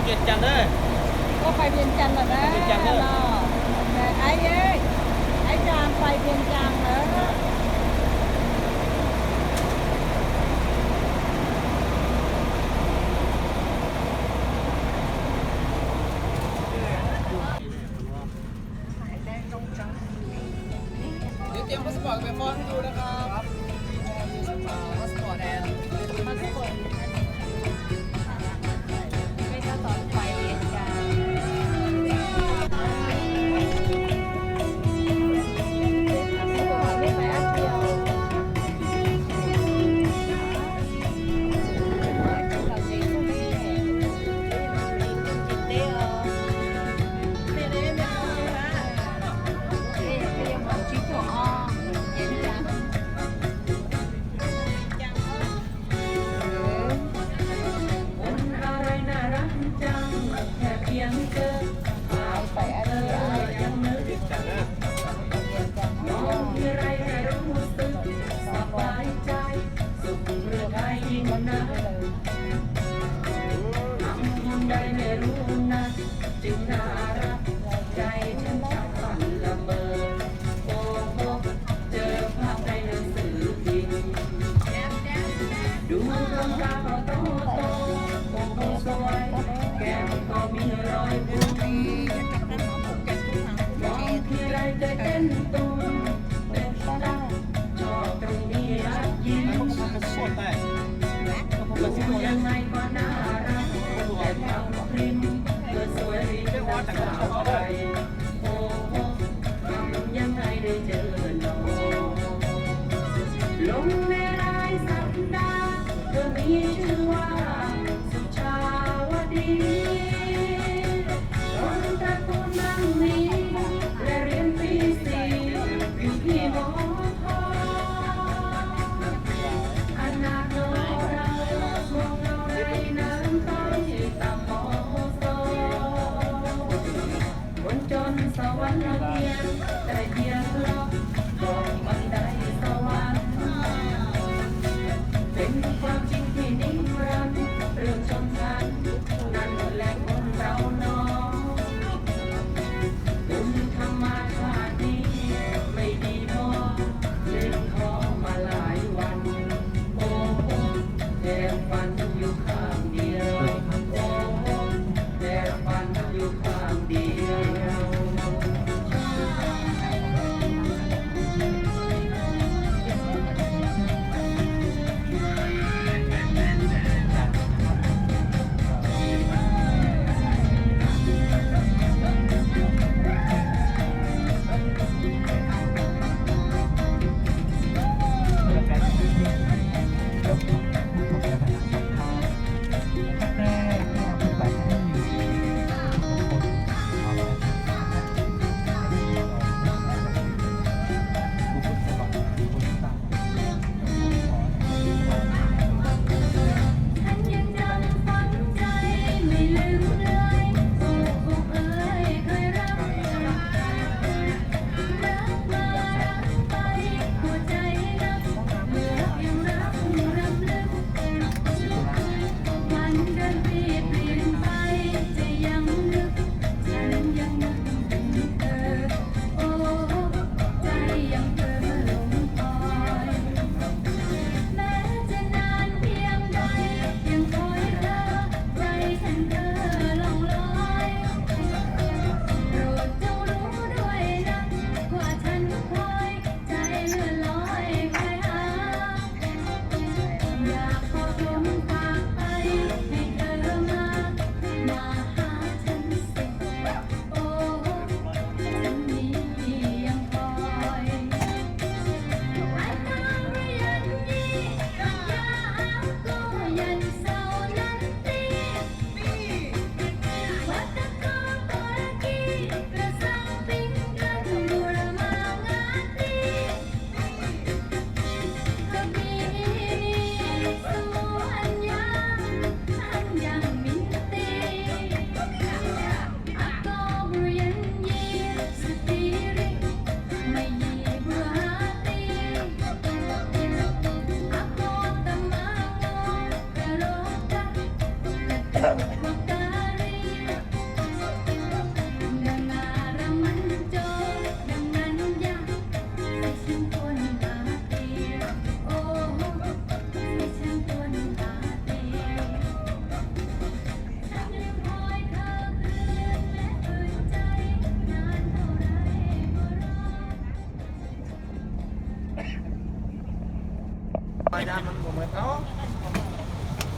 Vias Cas na. Koj pais Vias Cas lawm na? Vias Cas na. Ai, ai, Vias Cas lawm. Dio tias passport Việt Nam cho tôi được không? Passport đây. Passport. Cái đó tôi phải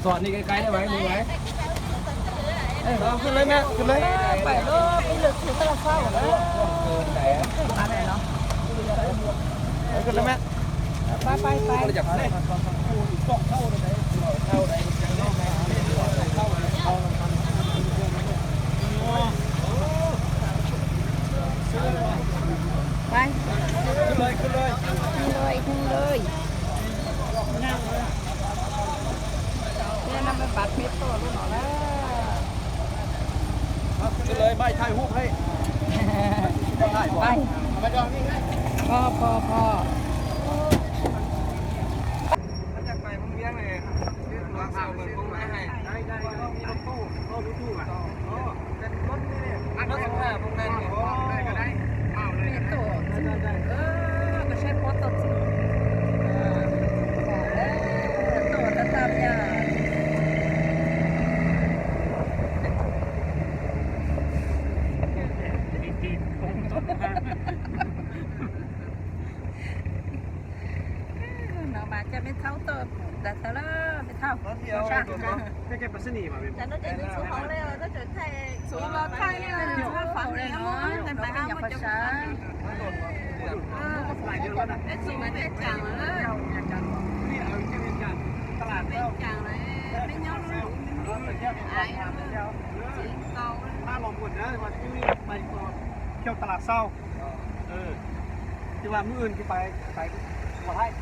Dọn đi cái cái này mà anh Hùng ấy. Ê, ờ, cứ lấy mẹ, cứ lấy. Bảy đô, cái lượt thử ta làm sao ở đấy? Ờ, cứ lấy mẹ. Bye, bye, bye. Bye. Cứ lấy, cứ lấy. Cứ lấy, cứ lấy. Tia năm mươi ba mét tổ luôn đó là. Cái lưới bay thay hút hay. Bay. Pho, pho, pho. Mẹ tổ txu, ơ, có sai pho tổ txu. Ơ, tổ tata mẹ. No mas coj mej thaub tuaj pum ntag tau lawm mej thaub. Cov no ces nws txhuv hauv li, thaub tseem thaij, txhuv los thaij li, txhuv fav li, mus tais mas ha muaj cov fav li. Peb txhuv peb caag lawm, peb caag lawm, peb nyob lub lub, ais, txiv tau. Ces vas mus ywg ces pais, pais ua thaij.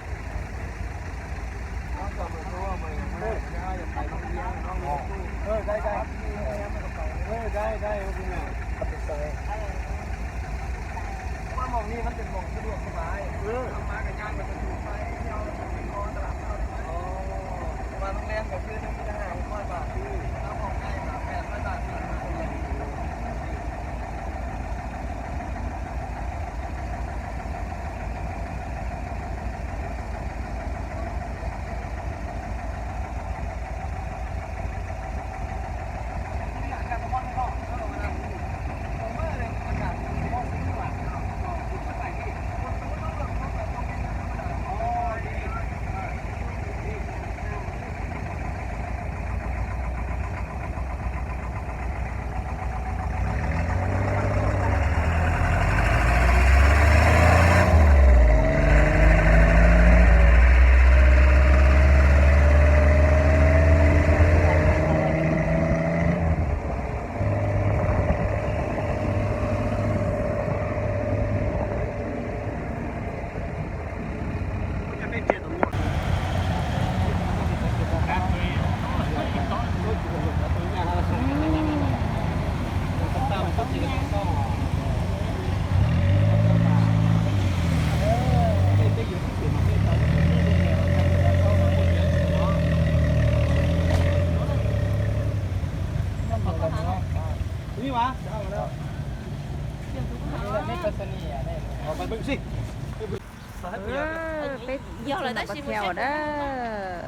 Peb txog no pas thiau dab.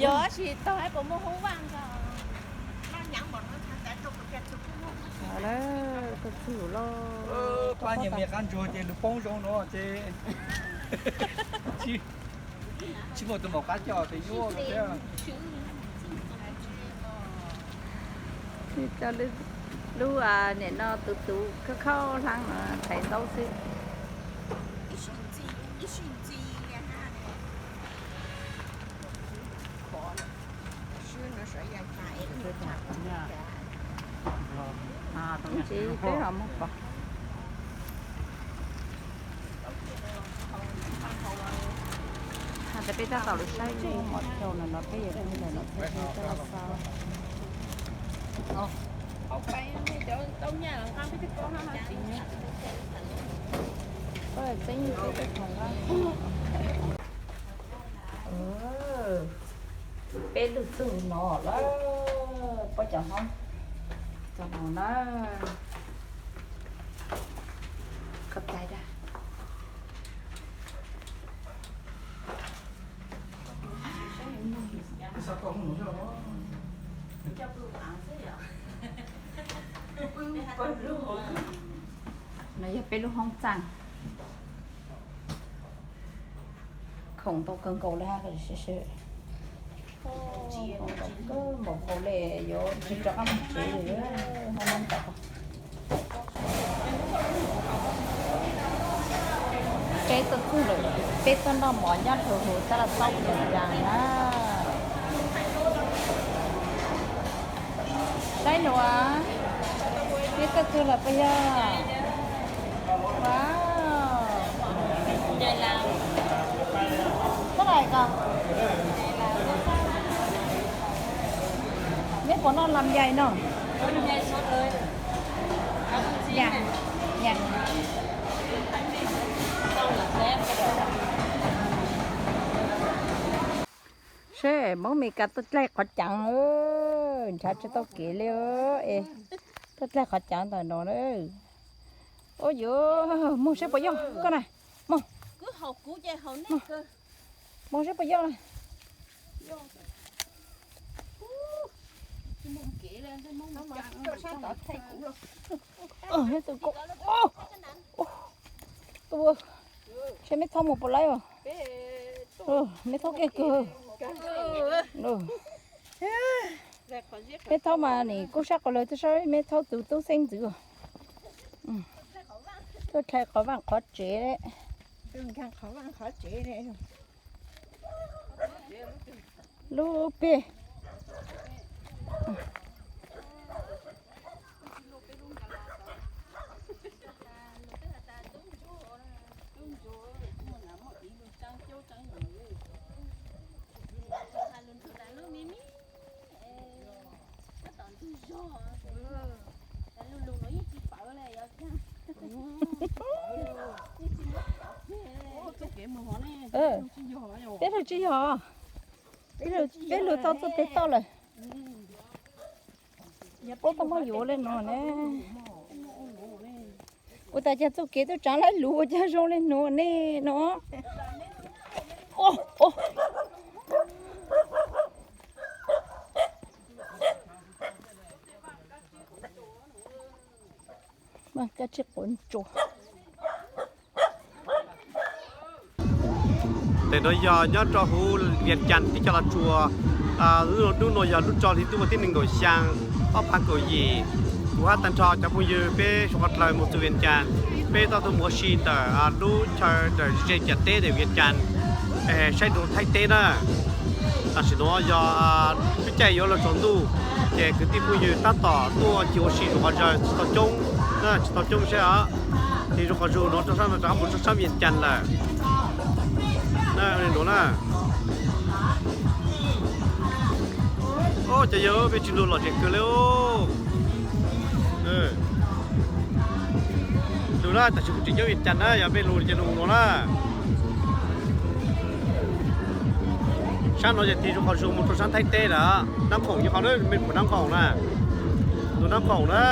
Yog tab sis tau hais puas muaj hoob vaj nkaus. Koj txug loj. Pab nyias me qab ntsuag ces lug poob zoo no ces tsis muaj tus maum qab coj tes nyuaj no thiab. Cov lub nim no tus tus khaub khaub hlaab no thaiv ntaub xwb. Tsis peb ho muab pov. Has tas peb tab tom lug saib lub mos thiau no no peb yuav pug ntawm no thiab peb coj los xauj. Koj tseeb peb tug khoom nqa. Peb lug txug no lawm, pab cov hoob, cov no na. Khov cai dag. No yog peb lub hoob txaj. Khoom ntau kawg nkaus li hab. Npaum nkaus li yuav tsis rov qab mus tsev li. Peb tuaj txug lawm, peb tuaj noj mov nyob rau hauv Xab Las Xauj Vias Cas na. Saib nua, peb tuaj txug lawm puas yog? Wow. Txhob dais ko. Neb puas noj lam yais no? Ya, ya. Seb Hmoob Mes Kas tuaj dlaig qhov caav, nrhav tsis tau kev li es tuaj dlaig qhov caav ntawm no na. Ua yuav moog seb puas yog koj na. Moog, moog seb puas yog na. Seb Meb Thaub mus puas laib os. Meb Thaub keej kawg. Meb Thaub mas nim kub sab quas lawg tuaj saib Meb Thaub tus tub xeeb ntxwv. Tuaj dlaig qhov vaaj qhov tsev. Lub peg. Peb lug tsis yog, peb lug tau txuj peg toj lawm. Puab tau muab yuav le nuav ne. Ua tas cas txuj kev tub tsaav laib lug ua cas zoo le nuav ne no. Kab tsib quav ntsuas. Ntawm no yog nyob rau huv Vias Cas teb chaws Los Tsuas. Hnub no yog lub rau hli ntuj vas thib nees nkaum xyaa, ob phav kaum yim. Kuv hab tag nrho cov phooj ywg peb suav qhov dlawg mus txug Vias Cas, peb tau tuaj mus ua si ntawm lub chaw ntawm ze cas teb ntawm Vias Cas, saib nrug Thaib teb na. Tam sim nuav yog lub caij yuav luag tsaus ntuj, ces kwv tij phooj ywg tab tom tuaj ncig ua si zuj qhov zug tsis tau coob, tsis tau coob sab. Tig zuj qhov zug nuav rau sab no rov qab mus rau sab Vias Cas lawm. Nuav na. Cov yawg, peb tsis lug lom zem kawg le. Lug na, tam sim kuv tseem nyob Vias Cas na, yog peb lug ces lug nuav na. Sab no ces tig zuj qhov zug mus rau sab Thaib teb lawm. Nab Khoom nyob qhov, mej pum Nab Khoom na. Ntu Nab Khoom na.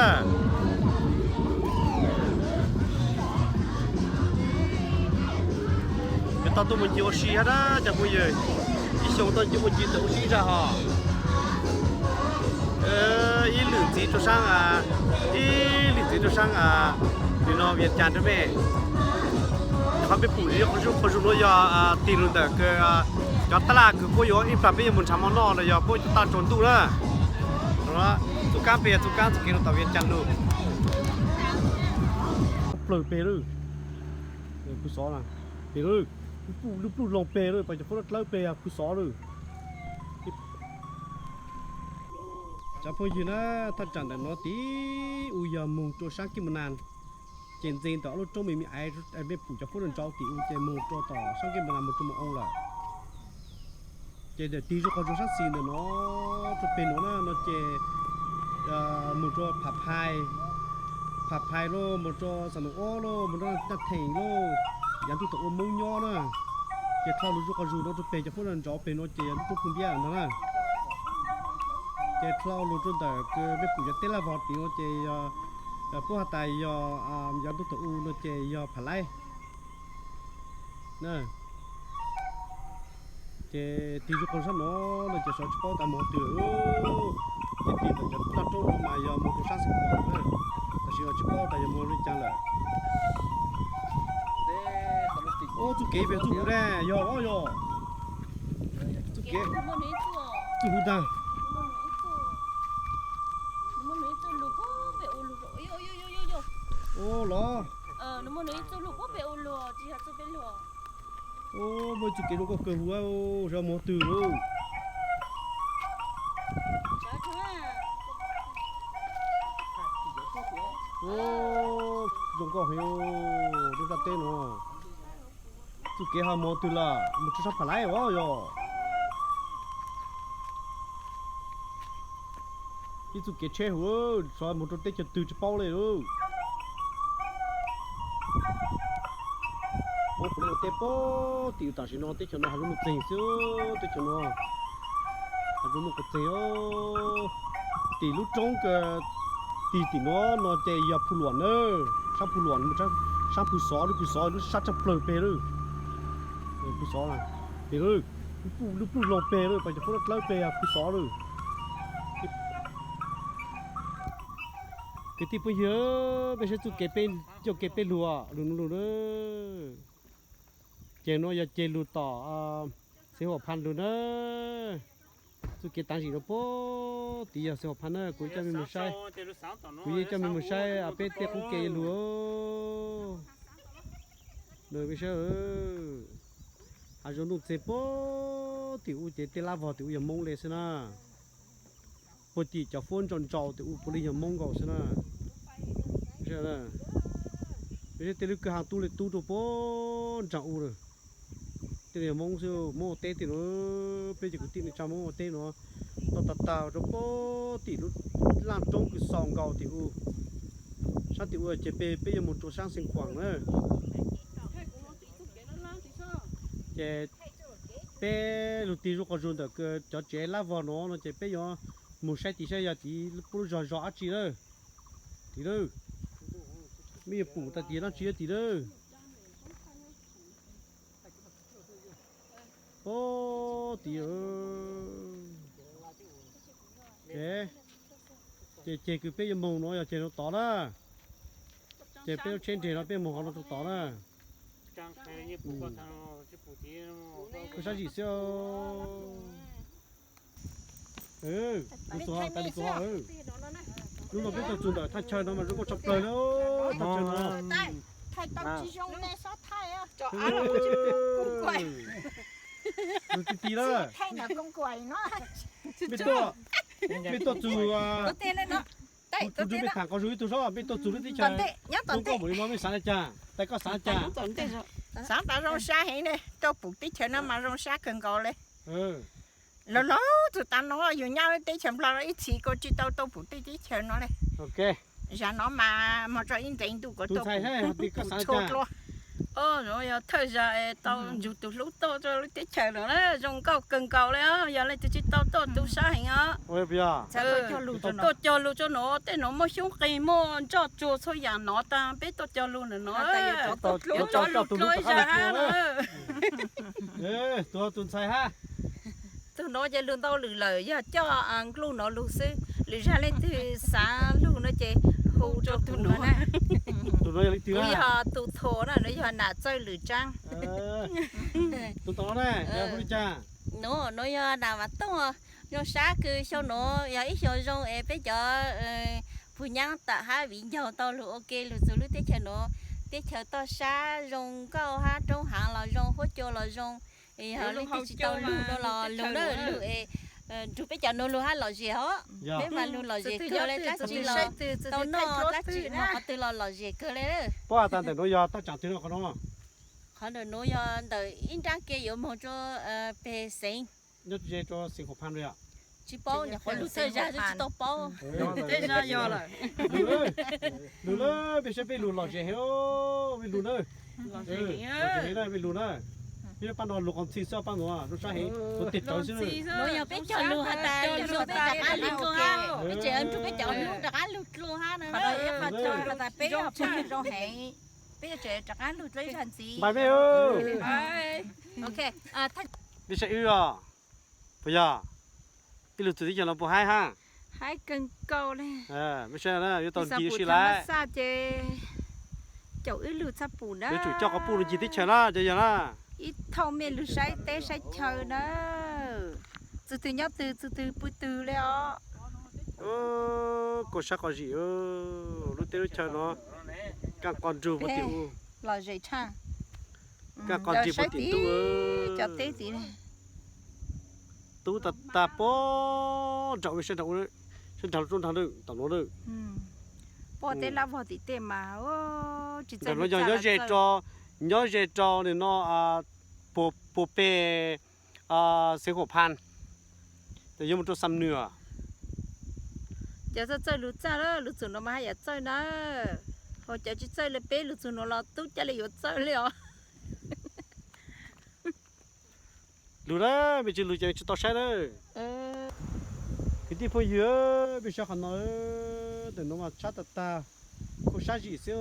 Yuav tau tuaj mus ncig ua si hab na cov phooj ywg. Ib xyoo tau ncig mus ncig tau ua si zag hos. Ib lwm ntxiv rau sab, ib lwm ntxiv rau sab, nim no Vias Cas rau mej. Qhov peb pum qhov zug nuav yog tig lug ntawm kws cov taj laj kws puab yuav ib plag peb yuav mus nrhav mov noj los yog puab yuav tau tsaus ntuj na. Txuj kaab peg, txuj kaab txuj kev lug tom Vias Cas lug. Plawg peg lawm, pw xov na, peg lawm, lub pluj loo peg lawm, pas cov fuab dlawb peg pw xov lawm. Cov phooj ywg na, thaj tsam ntawm no tib u yog moog rua saab Kij Mus Nas, ces ntxeev ntawm ob lub roob me me aiv, mej pum cov fuab nrau tim u ces moog rua tom saab Kij Mus Nas moog rua Mus Oo lawm. Ces tig zuj qhov zug saab xis ntawm no rua peg nuav na no ces moog rua Phav Phais, Phav Phais lauj, moog rua Xam Nus Ob lauj, moog rua Taj Theem lauj, yav ntuj thaum ub Moob nyob na. Ces dlhau lug zuj qhov zug no rua peg cov fuab nrau peg nuav ces yog lub roob Phu Npiab ntag na. Ces dlhau lug rua ntawm kws mej pum cov teb laj vog tim no ces puab has tas yog yav ntuj thaum u no ces yog Phav Laib. Ces tig zuj qhov zug saab no no ces xyov tsis paub tas moog qhov twg. Ces tig ntawm cov ntaj roob no mas yog moog rua saab Xeev Khuam na, tab sis tsis paub tas yog moog li cas lawm. Ub, txuj kev peg txuj huv ne, yog os, yog txuj kev. Txuj hu tag. Ua los. Muaj txuj kev zoo nkauj kawg hu, zov mov twg lauj. Zoo nkauj heev, lub nraj teb no. Txuj kev ho mov twg lawm, mus tsuj sab Pham Laib os yog. Ib txuj kev tsheb hu, xyov mus rau teb chaws twg tsis paub li lauj. Muab kuv lub ua teb pog tim tam sim no teb chaws no hav zoov nuj txeeg xwb, teb chaws no hav zoov nuj qas txeeg os. Tim lub roob tig tim no no ces yog Phu Luam na, sab Phu Luam, sab Phu Xov, lub Phu Xov lub sab tshaj plawg peg lawm. Phu Xov, lub pluj loog peg lawm, pas cov qub dlawb peg yog Phu Xov lawm. Kwv tij phooj ywg, peb saib txuj kev peb, coj kev peb lug lug lug na. Ces no yog ces lug tom Xeev Huam Phas lug na. Txuj kev taav zim rau pog tid yog Xeev Huam Phas na, kuv coj mej mus saib. Kuv yeej coj mej mus saib peb tej qub kev lug. Peb saib, hav zoov nuj txeeg pog tim ub ces tej lab vog tim ub yog Hmoob le xwb na. Puag tim cov fuab ntsau ntsau tim ub puav leej yog Hmoob nkaus xwb na. Peb saib tej lub kwj ha tub le tub rau pog nraag ub lawm. Tej no yog Hmoob xwb, Hmoob ua teb tim no, peb cov kwv tij neej tsa Hmoob ua teb no, toj tag tag rau pog tim lub laj roob kws xaus nkaus tim ub. Sab tim ub ces peb, peb yuav mus rau sab Xeev Khuam na. Ces peb lug tig zuj quas zug ntawm cov tsev lab vog no no ces peb yuav mus saib tid saib yog tid puab lub zog zog dab tsi lawm. Tid lawm. Mej yuav pum tas tid dab tsi lawm tid lawm. Pog tid. Ces, ces kws peb yuav moog no yog ces no tod na. Ces peb lub tsheb nres no peb moog qhov no rau tod na. Kuv sab zim xwb. Lug txug, lug txug. Lub no peb tau txug ntawm thaj chaw no mas zoo nkauj tshaj plawg le, thaj chaw no. Lug ti ti na. Mej tuaj, mej tuaj txug, kuv nrug mej tham qhov zug ib tug seb mej tuaj txug lub teb chaws zoo nkauj npaum li no mej xaav le caag, tais koj xaav le caag? Xaav tas zoo sab heev ne, tuaj pum teb chaws no mas zoo sab kawg nkaus le. Laug laug txug tav no yug nyob lub teb chaws Nplog ib txhis kuj tsi tau tuaj pum tej teb chaws no le. Zag no mas moog tso ib ntev ntuj kuv tuaj pum tshua dlua. Nuav yog thawj zag es tau nrug tug hlub tuaj rua lub teb chaws no na, zoo nkauj kawg nkaus le os, yog leej twg tsi tau tuaj tu sab heev os. Tuaj cog lug rua nuav, tej nuav muaj xyoob qig muaj nroj tsuag txhua yaam no tag, peb tuaj cog lug ntawm no, yuav cog lug dlua ib zag hab na. Tug nuav ces lug ntau lwm lawm, yog coj nklug nuav lug xwb, lwm zag leej twg xaav lug no ces hu rua tug nuav na. Kuv yog tug thuam na, nuav yog nam txawj lwm tsaab. Nuav, nuav yog nam Vam Tooj. Zoo sab kws xyoo nuav yog ib xyoo zoo es peb cov pug nyaab tam hab viv ncaus tau lug ua ke lug txug lub teb chaws nuav, teb chaws toj sab zoo nkauj hab roob haav los zoo, huab cua los zoo. Yog leej twg tsi tau lug no los lug na, lug es nrug peb cov nuav lug hab lom zem os. Peb mas lug lom zem kawg le, dlaab tsi los tau noj, dlaab tsi moog qhov twg los lom zem kawg le. Puab has tas ntawm nuav yog taj tsaam twg no qhov nuav? Qhov ntawm nuav yog ntawm ib nraab ke yuav moog rua peg xeev. Nyob ze rua xeev Huam Phas no yom? Tsi paub, nyuam qhuav lug thawj zag xwb tsi tau paub. Tej zag yog lawm. Lug na, peb saib peb lug lom zem heev, peb lug na. Lom zem heev na, peb lug na. Peb pab no lug qos ntxhib xwb, pab nuav zoo sab heev, tuav teg rawv xwb. Nuav yog peb cog lug has tas lug peb rov qaab lug dlua hab, peb tseem nrug peb cov hlub rov qaab lug dlua hab na. Peb tseem rov qaab lug dlua ib zag ntxiv. Npais mej. Peb saib wb os, puas yog? Ib lug txug teb chaws no puas haib hab? Haib kawg nkaus le. Mej saib na, yuav tau ncig sib lawm. Xaj ces caum wb lug txhaj pum na. Yuav tsum coj quas puj lug ncig teb chaws na, cov yawg na. Ib thaum mej lug saib teb saib chaw na. Tus twg nyob twg, tus twg pw twg li os. Koj sab qhov zim, lub teb lub chaw no kaj qo nrug puag tim u. Los zem tshaj. Kaj qo nrig puag tim tub. Cov teb tim tub tag tag puag nram u, sab nrag, sab nrag lub roob nrag lawm tom no lawm. Puag teb lab vog tim tej mas tsis txawj. Ntawm no yog nyob ze rau, nyob ze rau nim no puag pem Xeev Khuam Phas, ces yuav mus rau Xam Nws. Cov txawj txawj lug txaj, lug txug nuav mas haj yam txawj na. Ho cov tsis txawj li peb lug txug nuav los tub caj li yuav txawj li os. Lug na, mej tsis lug ces tsis tau saib na. Kwv tij phooj ywg, mej saib qhov no, ntawm no mas tshab tag tag, kuj sab zim xwb.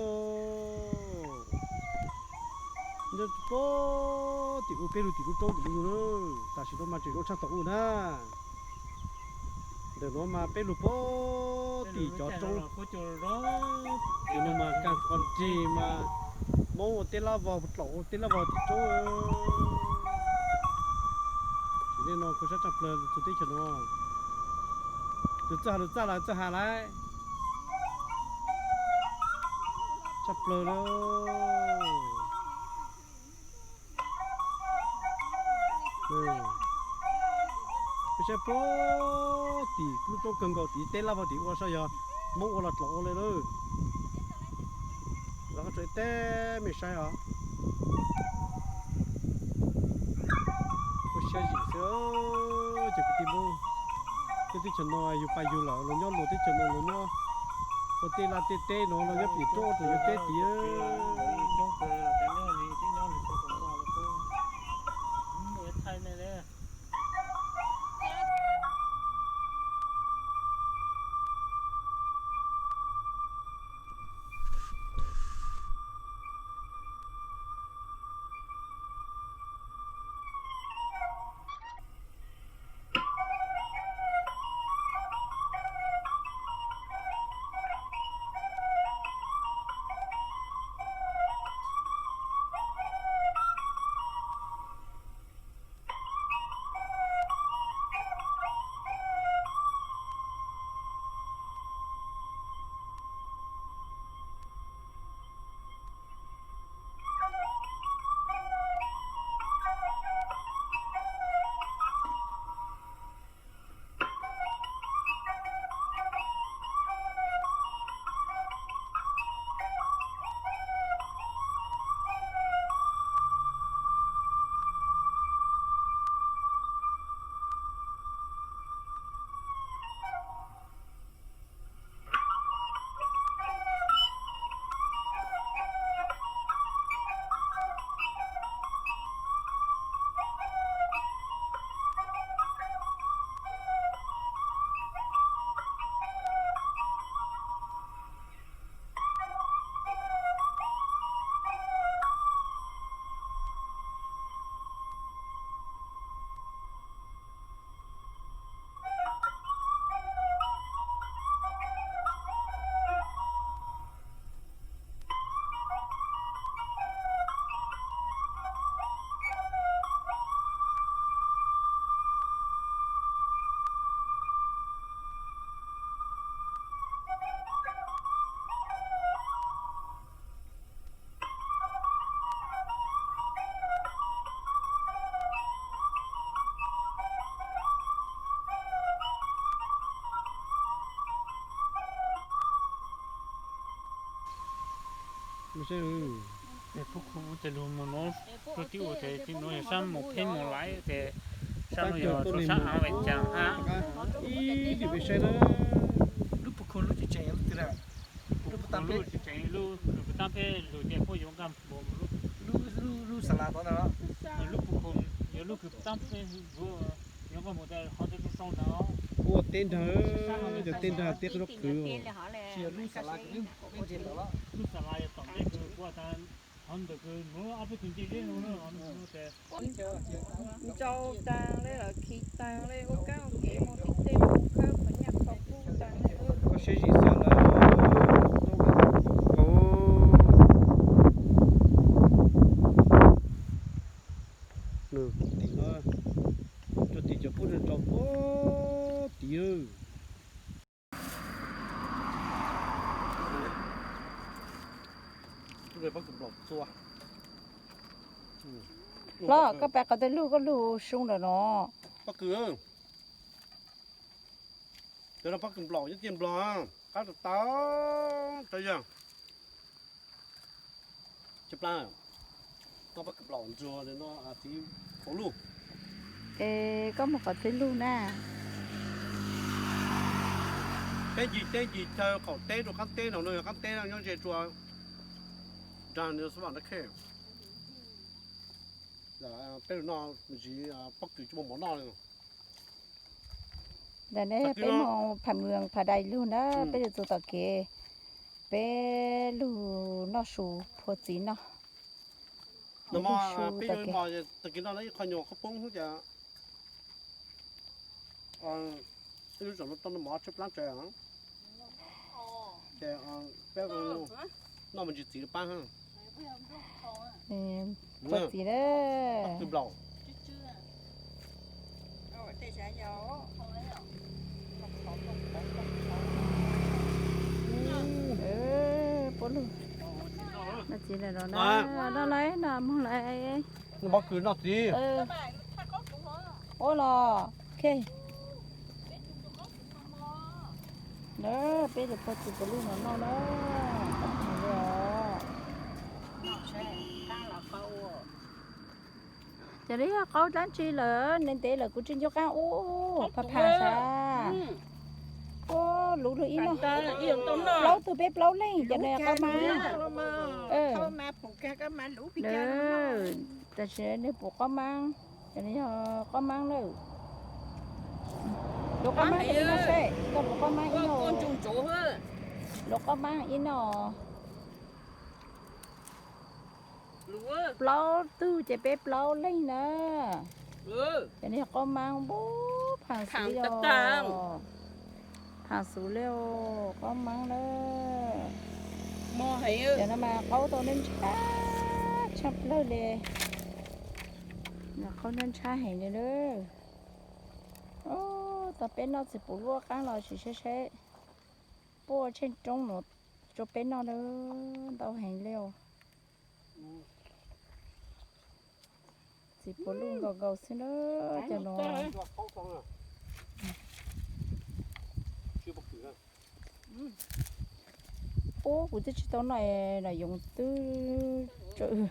Nyob puag tim u, peb lug tim lub roob tim lub, tam sim no mas tseem zoo tshaj thaum u na. Ntawm no mas peb lug puag tim cov roob, tim no mas kaj qo nrig mas Moob ua teb lab vog, tlaum ua teb lab vog tim roob. Tim no kuj sab tshaj plawg txug teb chaws no. Tus txawj has lug txaj lawm, txawj has lawm. Tshaj plawg li. Peb saib puag tim lub roob kawg nkaus tim teb lab vog tim ua saib yog Moob ua los tlaum ua li lawm. Los qhov tseem teb mej saib os. Kuj sab zim xwb, cov kwv tij Moob. Nyob teb chaws no yug pais yug lawm, los nyob luag teb chaws no los nyob ua tej laj tej teb no los nyob pem roob rau yug teb tid. Peb khub ces lug mus nuav rua tib ua ces tib nuav yog sab mus Pheb mus Laiv ces sab nuav yog rua sab Av Veem Caas hab. Ib dim peb saib na, lub puj khum lub tseem tseem yog lub twg na? Lub puj khum lub tseem tseem lub kws puj tab peb lug ces puab yuav nqaj npua mus lub, lub xas las tod na. Lub puj khum yog lub kws puj tab peb yuav nqaj npua tas qhov ntawd rua sau ntawd. Puab ua teb nrag, cov teb nrag teb qub zaub qhwv. Lub xas las yog tom ntej kws puab tas qhov ntawd kws nuav ob peb tug ncej zeb no. Ntsau taag le lawm, khi taag le, ua kab ua kev mus tib tej mus khawb qhov nyaj qhov kub taag le. Koj siab zim xwb lawm. Nws tim no, rua tim cov puab ntsau puab Pob kws nplaum txua. Los koj pais qhov twg lug koj lug su ntawm no. Pob kws, cov no pob kws nplaum nyob tiaj Nplog, qab tau tau yog. Cov plab, noj pob kws nplaum ntsuag no txiv pauv lug. Es koj mus qhov twg lug na? Teb ncig teb ncig chaw qaum teb rau qaab teb no, no yog qaab teb nyob ze rua nraag xab vam nrab khej. Peb lug noj me ntsis pob kws tsis muaj mov noj li. Ntawm no peb mus Phav Mws Phav Dais lug na, peb lug txug tom kev, peb lug noj su phua txiv noj. Peb lug su tom kev, tag kis no ib qho nyuag qhov poob xwb cas. Ib lub tsoom no tau mov tshaib plab tsaws. Ces peb noj me ntsis txiv rau pab. Phua txiv na. Puab lug noj txiv lawm los na, noj lawm no moog lawm. Pob kws noj txiv. Ua los, ok. Peb lug phua txiv puv lug no noj na. Ces nws yog qaub dlaab tsi lawm, ntev ntev lawm kuv tsis nco qab ua, pha pha sas. Ua luv lug ib no, plaub tug peb plaub leeg ces nws yog qaub maab. Tam sim nws pum qaub maab, ces nws yog qaub maab lawm. Luv qaub maab ib no seb, koj luv qaub maab ib no. Luv qaub maab ib no. Plaub tug ces peb plaub leeg na. Ces nws yog qaub maab npub phaam xwb os. Phaam xwb li qaub maab na. Cov no mas qaub tau nab ntshab tshaj plawg li. Qaub nab ntshab heev li lawm. Tau peb noj txiv puv luaj qaab los sis saib saib. Puab tsheej roob no rua peb noj na, ntau heev li os. Txiv puv luaj nkaus nkaus xwb na, cov no. Ub, kuv twb tsis tau noj, noj yoov twb tsaws.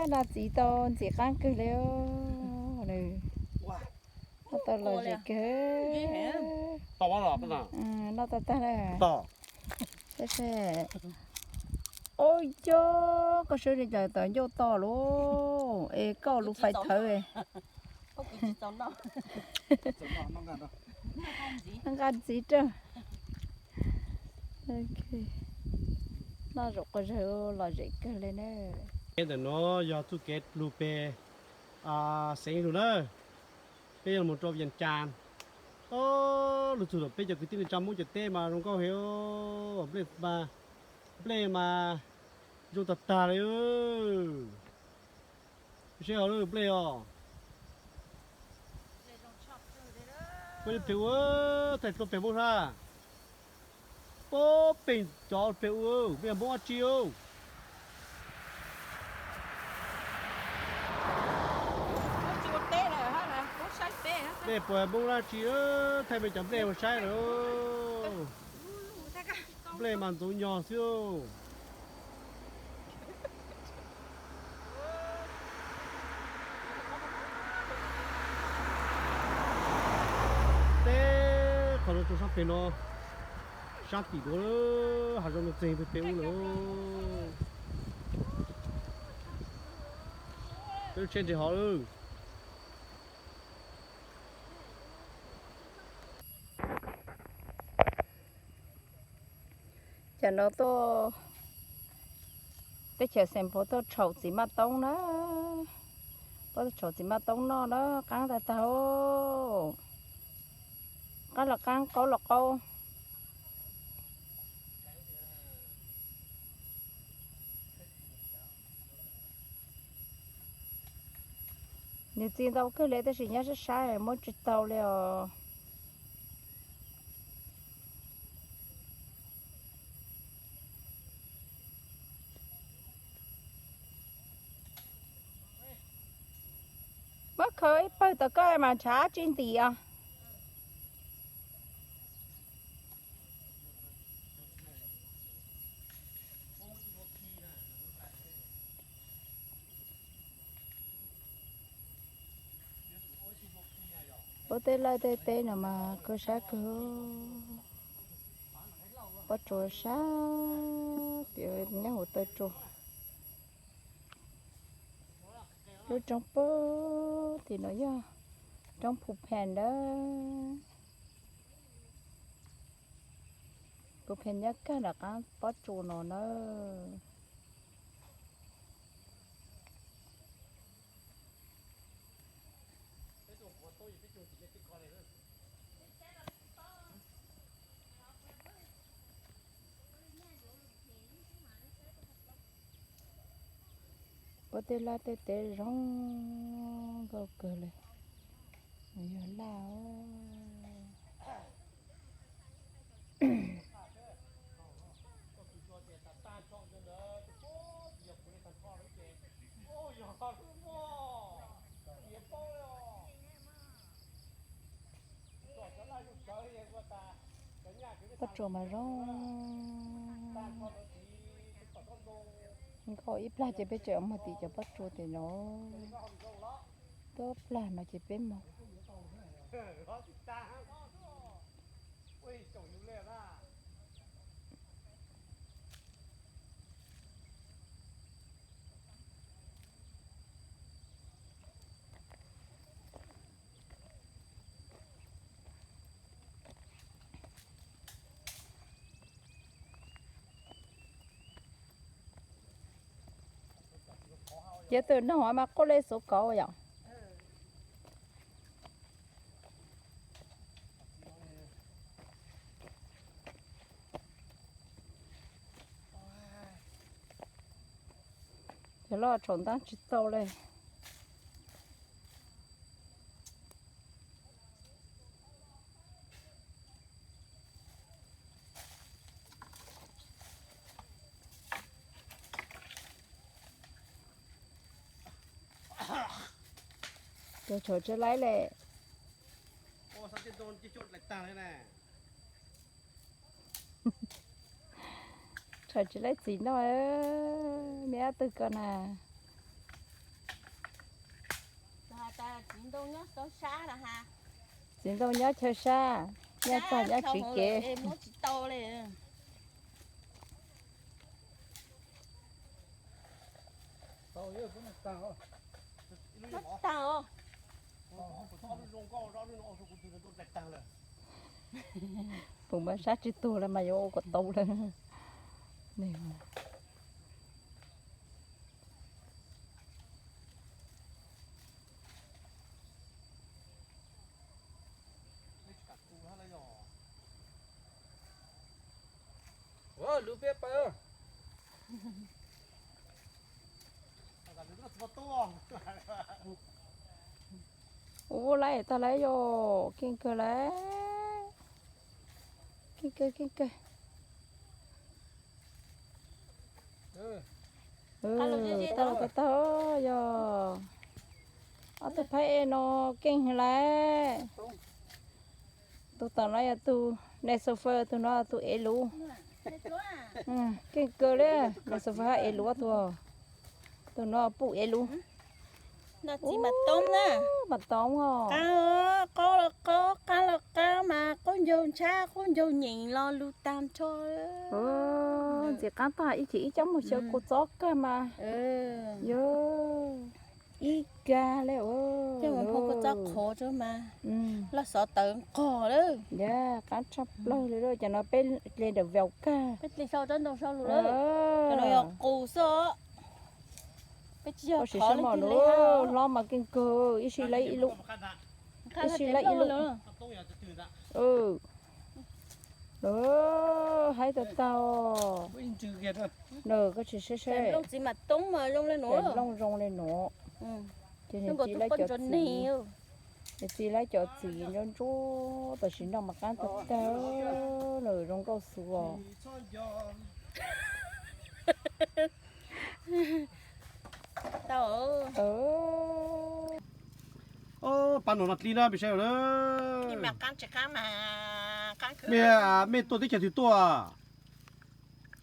Noj txiv tau ntxim qaab kawg li. Noj tau lom zem kawg. Noj tau tag na. Ua yog koj saib li cas tawm ncauj to lauj, es koj lub fais thawv. Nqa ntxiv rau. Noj zaum quas zawg lom zem kawg li na. Ntawm no yog txuj kev lug peg xeev lug na. Peb yuav mus rau Vias Cas. Lug txug lawm peb cov kwv tij neej tsa Hmoob cov teb mas zoo nkauj heev, nplej mas, nplej mas zoo tag tag li. Seb ho lub nplej os. Koj yuav pem ua, thaij tuaj pem Hmoob sab. Puag pem cov pem ua, pem Hmoob dab tsi os. Nplej puas Hmoob dab tsi, thaij pem cov nplej ua saib lawm. Nplej mas ntxoov nyog xwb. Teb qhov no rau sab pem no, sab tim duav, hav zoov no txeeg pem pem ub lawm. Peb lub tsheb nres hov lawm. Ces no tuaj teb chaws Xeem Pov tuaj tshaum txiv maj toob na, tuaj tshaum txiv maj toob noj na, qaab tag tag, qaab los qaab qaub los qaub. Nws txi ntau kawg li tab sis nyob sab sab muab tsis tau li os. Tau koj mas ntshav tsis ntim os. Ua tej laj tej teb no mas kho siab kawg, pob tsuas sab tias nyob hauv taw tsuas. Lub roob puag tim no yog roob Phu Phen ntawd. Phu Phen nyob kawg nram qab pob tsuas no nawb. Puab tej laj tej teb zoo nkauj kawg li. Yog laj. Pob tsuas mas zoo nkauj. Ib plag ces peb tseem muag tim cov pob tsuas tim no. Tuab plag no ces peb mus. Ces tus noog mas quaj li xuv kauv yom. Cov loj tsaus ntab tsis tau li. Cov tshav tsis laib li. Tshav tsis laib txiv noj, me ab twg ko na. Txiv ntoo nyob chaw sab, nyob txog nyob tsis kev. Pum mas sab tsis tuag li mas yuav ua kom tau li. Lub peb paw. Ua lawm tag lawm yom, keej kawg lawm. Keej kawg, keej kawg. Tau tau tau yog. Ob tug phab ej no keej heev lawm. Tus tom no yog tus ne xo fawj, tus no tus ev luv. Keej kawg li, ne xo fawj hab ev luv ob tug. Tus no puj ev luv. Txiv mas toob na. Mas toob os. Qaab los qaab, qaab los qaab mas qaub ncaug ntshab qaub ncaug nyeem lo lug taag nrho. Ntxim qaab tag, ib chim ib coj moog xyaw kua txob kag mas yog ib kag le. Kua txob qhuav mas loj xov tawv nqog lawm. Yog qaab tshaj plawg li lawm, cov no peb dle ntawm vaus kag. Peb dle sau tsob ntoo sau lug lawm. Cov no yog qus xwb. Peb tsis yog qhov le twg li. Hlob mas keej kawg, ib sij laib ib lub, ib sij laib ib lub. Haib tau tau. Koj tsis saib saib. Nplooj zoo li nuav. Ces nws txiv laib cov txiv, nws txiv laib cov txiv ntsuab ntsuab, tam sim no mas qaab tag tag lawm, zoo nkauj xwb os. Tau. Pab no no dlib na peb saib na. Mej tuaj teb chaws twg tuaj?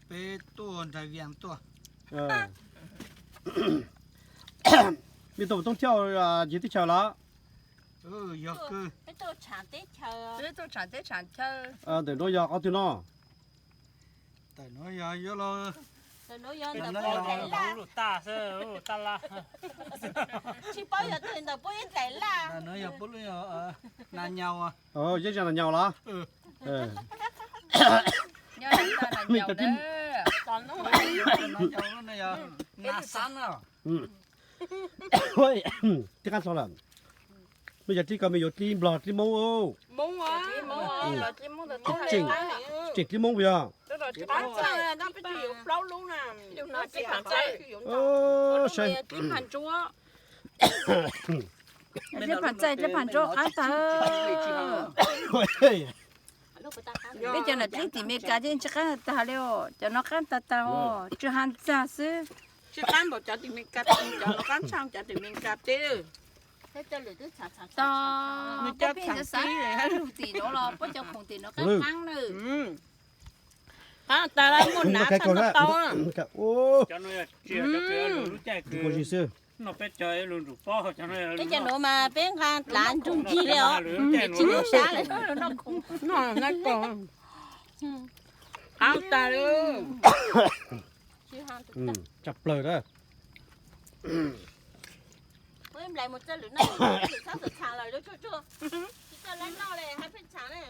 Peb tuaj nram Vias tuaj. Mej tuaj puas toob thiab, ncig teb chaws lawm? Yog, ntawm no yog qhov twg no? Ntawm no yog, yog los, ntawm no yog ntawm puab ib daim laj. Tsis paub yog twg ntawm puab ib daim laj. Ntawm no yog puab lub, nas nyaus. Yeeb zaj nas nyaus los? Nas xab na. Tib qab hlo lawm. Mej cov dlib ko mej yuav dlib Nplog dlib Hmoob? Tseem dlib Hmoob puas yog? Dlib pham txaij dlib pham ntsuab qab tag. Peb cov nam dlib tim Meskas ces tsis qab tag li os, cov no qab tag tag os, tsi ha ntxag xwb. Tsis qab npaum cov tim Meskas, cov no qab tshaj cov tim Meskas teb. Tog, puab pheej xav xav lug tim nuav los puab cov khoom tim nuav qab qab na. Qab tag muaj nav tau. Peb cov nuav mas peb nqa dlav nrug ncig li os, tsis lub sab li. Qab tag li. Tshaj plawg na. Mus txawj lwm noj, lwm txhob txham lawm, tsis txawj lab noj li, hab pheej txham li.